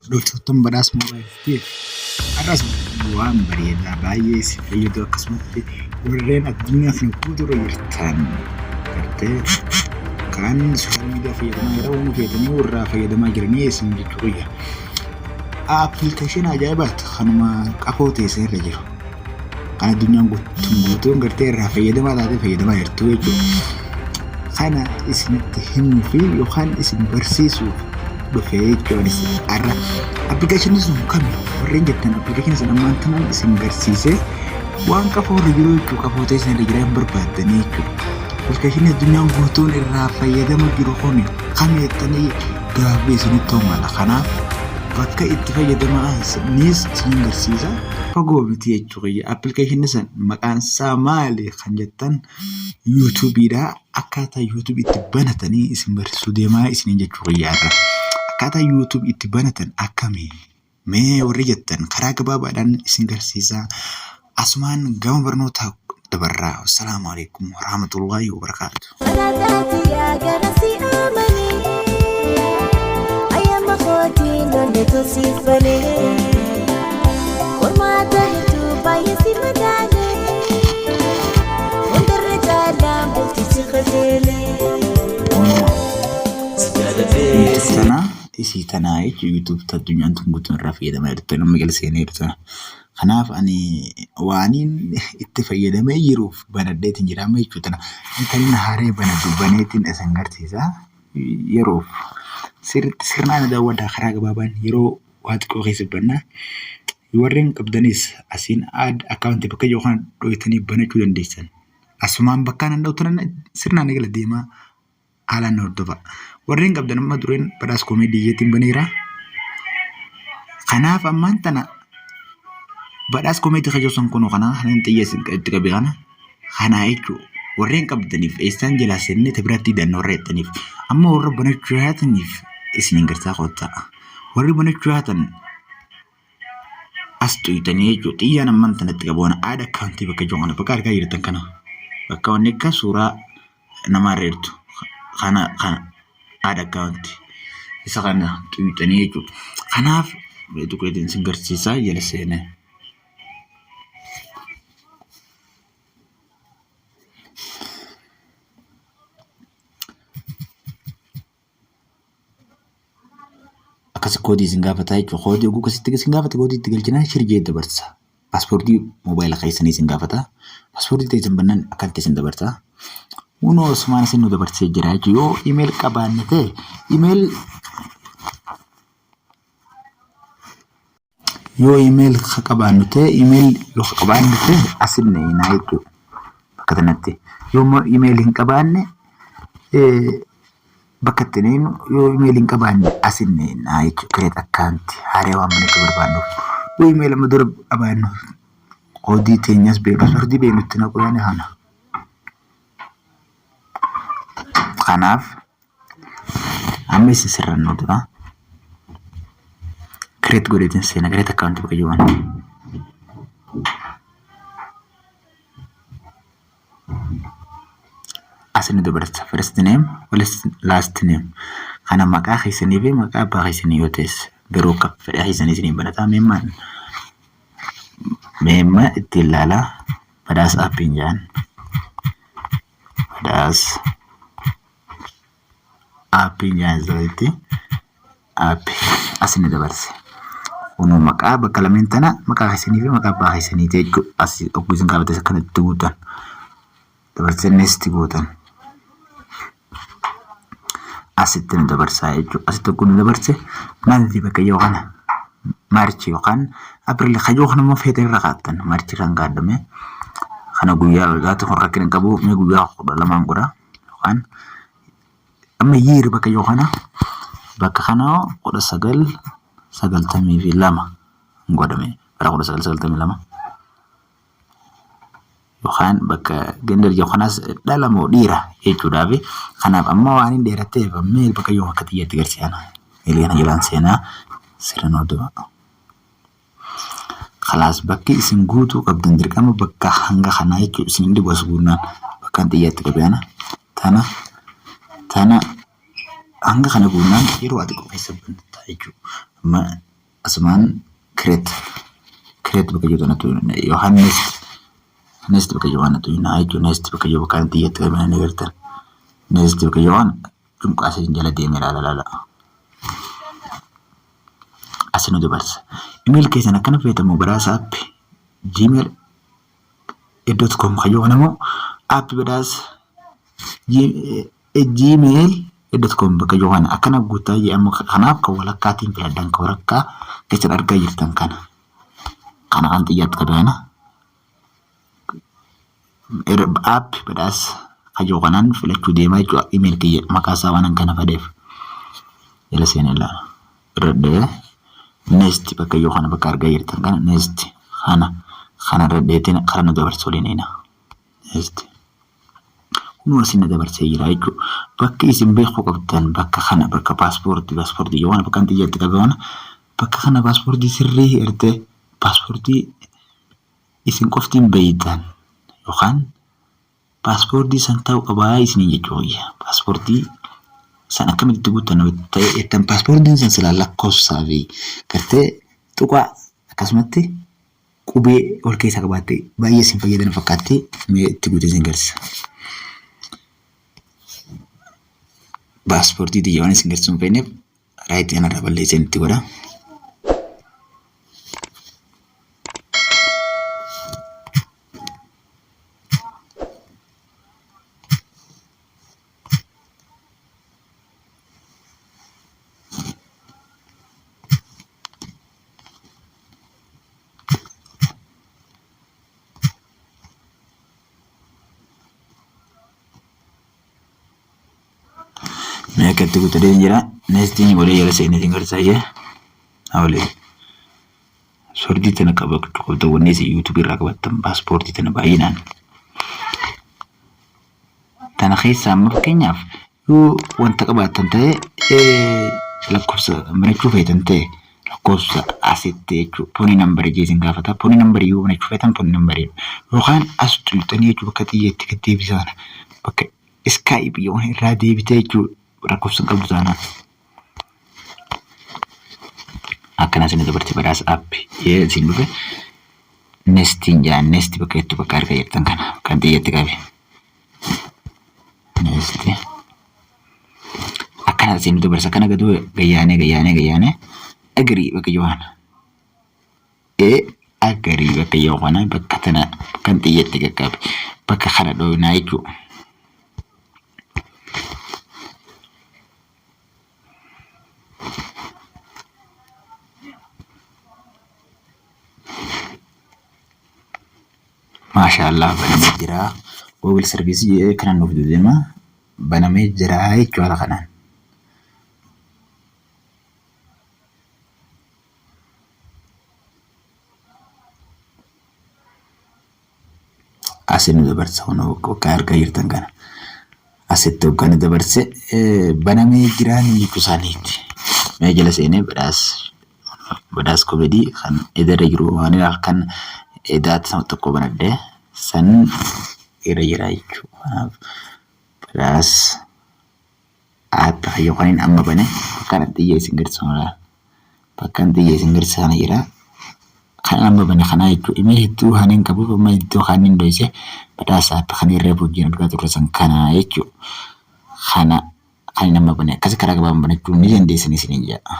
Hordoftoottan Badhaas Moobaayil Tiif har'as waan bareedaa baay'ee isin fayyadu, akkasumatti warreen addunyaa kana guutuurra jirtan gartee kaan social media fayyadamaa yeroo hunda feetanii warraa fayyadamaa jiranii isin jechuu guyya. Appilikeeshinii ajaa'ibaati kanuma qafoo teessee irra jiru. Kan addunyaan guutuun guutuun gartee irraa fayyadamaa taatee fayyadamaa jirtu jechuudha. Kana isinitti himuu fi yookaan isin barsiisuuf dhufe jechuunis har'a. Appilikeeshinii sun kami warreen jettan, appilikeeshinii sun ammaan tanaan isin garsiisee waan qafoo irra jiru jechuudha. Qafoo teessan irra jira hin barbaaddanii jechuudha. Appilikeeshinii addunyaan guutuun irraa fayyadama jiru kun kami jettanii gaaffii isinitti mala. Kanaaf bakka itti fayyadamaa nis isin garsiisa. Fagoo miti jechuudha. Appilikeeshinii san maqaan isaa maali kan jettan, YouTubeiidha. Akkaataa YouTube itti banatanii isin barsiisuu deemaa isiniin jechuu guyyaarra. Akkaataa YouTube itti banatan akkamii? Mee warri jettan karaa gabaabaadhaan isin garsiisaa. Asumaan gama barnootaa dabarraa. Assalaamu alaikum warahmatullaahi wabarakaatu. Salaataatiyaa gara si amanii ayyama kootiin onne tolsiifanee qormaata hedduu baay'ee si madaalee hundarra caalaan bultii si qajeelee. YouTube tana isii tanaa jechuun YouTube ta addunyaan tun guutuun irraa fayyadamaa jirtu namni jala seenee jirtu tana. Kanaaf ani waaniin itti fayyadamee jiruuf banadheetiin jira amma jechuudha tana. Intalli haaree banadhu baneetiin isin garsiisa. Yeroof sirriitti sirnaan daawwadhaa, karaa gabaabaan yeroo waa xiqqoo keessa banna. Warreen qabdanis asiin add account bakka jiru kana dhoytanii banachuu dandeessan. Asumaan bakka nan dha'u tana sirnaan eegala deemaa, haalaan na hordofa. Warreen qabdan amma dureen Badhaas Koomeedii jeetiin baneera. Kanaaf ammaan tana Badhaas Koomeedii kan sun kunoo kana kan xiyya itti qabe kana kanaa jechuudha. Warreen qabdaniif eessaan jalaa seennee ta biratti hidhanna warra jettaniif, amma warra banachuu yaataniif isin hin garsaa kottaa. Warri banachuu yaatan as xuyitanii jechuudha. Xiyyaan ammaan tanatti qabu kana add account bakka jiru kana, bakka argaa jirtan kana, bakka wanni akka suuraa namaa irra jirtu kana, kana add account isa kana xuyitanii jechuudha. Kanaaf tuqeetiin isin garsiisaa jala seenee. Akkas koodii isin gaafataa jechuudha. Koodii oguu akkasitti isin gaafate, koodii itti galchinaa shirjee dabarsa. Paaspoortii moobaayila keessanii isin gaafata. Paaspoortii teessan bannaan akkanatti isin dabarsa. Kunoo asumaan isin nu dabarsee jira jechuudha. Yoo email qabaanne ta'e email, yoo email ka qabaannu ta'e, email yoo ka qabaanne ta'e asin neenaa jechuudha. Bakka kanatti yoo immoo email hin qabaanne bakka itti neenu, yoo email hin qabaanne asin neenaa jechuudha. Create account haaraa waan banachuu barbaannuuf. Yoo email amma dura qabaannu koodii teenyas beeknu, paaspoortii beeknu itti naquu yaani kana. Kanaaf amma isin sirrannoo dura create godheetiin seena, create account bakka jiru kana. Asin dabarsa first name last name kana, maqaa keessanii fi maqaa abbaa keessanii yoo ta'es garuu akka fedha keessanii isiniin banataa. Meemmaan meemma ittiin ilaalaa Badhaas Aappiin jedhan, Badhaas Aappiin jedhan sirriitti aappii asin ni dabarse. Kunoo maqaa bakka lameen tana maqaa keessanii fi maqaa abbaa keessaniiti jechuudha. As ogguu isin gaafates akkanatti guutan. Dabarsee next gootan. Asitti nu dabarsaa jechuudha. Asitti ogguu nu dabarse, month bakka yoo kana March yookaan April kajoo kana immoo feetan irra kaattan. March kan kaadhame kana guyyaa gaati kun rakkina hin qabu, mee guyyaa 12n godha yookaan amma year bakka yoo kana, bakka kana 1992 godhame, bara 1992 yookaan bakka gender jiru kanas dhala moo dhiira jechuudhaaf. Kanaaf amma waan hin dheeratteef male bakka yoo akka xiyyaatti garsiisan male kana jalaan seenaa, sirna hordofa. Kalaas bakki isin guutuu qabdan dirqama bakka hanga kanaa jechuudha. Isin hin dhibu as guunnaan, bakka xiyyaatti qabe kana tana tana hanga kana guunnaan yeroo ati qopheessa bantaa jechuudha. Amma Asumaan create bakka jiru kanatti yookaan next bakka jiru kanatti jechuudha. Next bakka jiru bakka kanatti iyyatti qabanii ni agartan. Next bakka jiru kana cunqaasee jala deemee ilaala ilaala. Asi nu dabarsa. Email keessan akkana fayyadamu badhaasa@gmail.com kayyoo kana immoo @badhaasa gmail.com bakka jiru kana akkana guutaa jedhamu. Kanaaf kan walakkaatiin filadhan, kan walakkaa keessan argaa jirtan kana. Kana kan xiyyaatti qabana. @badhaasa kayyoo kanaan filachuu deemaa jechuudha. Email kiyya maqaa isaa waan kana fedheef. Jala seenee ilaala. Irra dhahee next bakka yoo kana bakka argaa jirtan kana next kana irra dheetiin karaa nu dabarsu waliin eena. Next. Kunoo isin na dabarsee jira jechuudha. Bakki isin beekuu qabdan bakka kana, bakka paaspoortii yoo kana bakka xiyyaatti qabe kana, bakka kana paaspoortii sirrii ertee paaspoortii isin qoftiin beeytan yookaan paaspoortii san ta'uu qabaa isiniin jechuudha. Paaspoortii san akkamitti guuttan ta'e jettan, paaspoortiin san silaa lakkoofsaa fi gartee tuqaa akkasumatti qubee ol keessaa qabaatte baay'ee isin fayyadan fakkaatti. Mee itti guutee isin agarsiisa. Paaspoortii xiyya waan isin agarsiisuu hin feeneef right kanarraa balleesseen itti godha. Mee akka itti guutatee jira. Nextiin godhee jala seenee isin agarsiisa jee. Hawlee. Soordii tana qabachuu qabda, wanni isin YouTubeii irraa qabattan paaspoortii tana baay'inaan. Tana keessaa amma fakkeenyaaf yoo wanta qabaattan ta'e, lakkoofsa banachuu feetan ta'e, lakkoofsa asitti jechuudha. Phone numberii jee isin gaafata. Phone numberii yoo banachuu feetan phone numberii yookaan as tuqxanii jechuudha, bakka xiyyeetti gad deebisaa kana bakka skip yoo irraa deebitee jechuudha, lakkoofsa hin qabdu taanaan. Akkana isin dabarti. Badhaasa at jee isin dhufe nextiin jedhaan, next bakka jettu bakka argaa jirtan kana kan xiyyeetti qabe. Next. Akkana isin dabarsa, kana gaduu gayyaanee gayyaanee gayyaanee agree bakka jiru kana. Ee, agree bakka jiru kana, bakka tana kan xiyyeetti qaqqabe bakka kana dhoofnaa jechuudha. Maashaallah, banamee jira. Google Service jedhee kana nuuf deema. Banamee jira jechuudha haala kanaan. Asin nu dabarsa, kun bakka argaa jirtan kana. Asitti hoggaan dabarse banamee jira jechuu isaaniiti. Mee jala seenee badhaas comedy kan edarra jiru waan halkan edaatti sama tokko banadhee san irra jira jechuudha. Kanaaf badhaas at yookaan amma bane bakka kanatti xiyya isin garsiisu, bakka xiyya isin garsiisu kana jira. Kan amma bane kanaa jechuudha. Imee hedduu kan hin qabuuf amma iddoo kan hin dhoyse badhaasa at kan irra wajjin argaa turre san kana jechuudha. Kana kan amma bane akkasi karaa gabaabaan banachuu ni dandeessan isiniin jedha.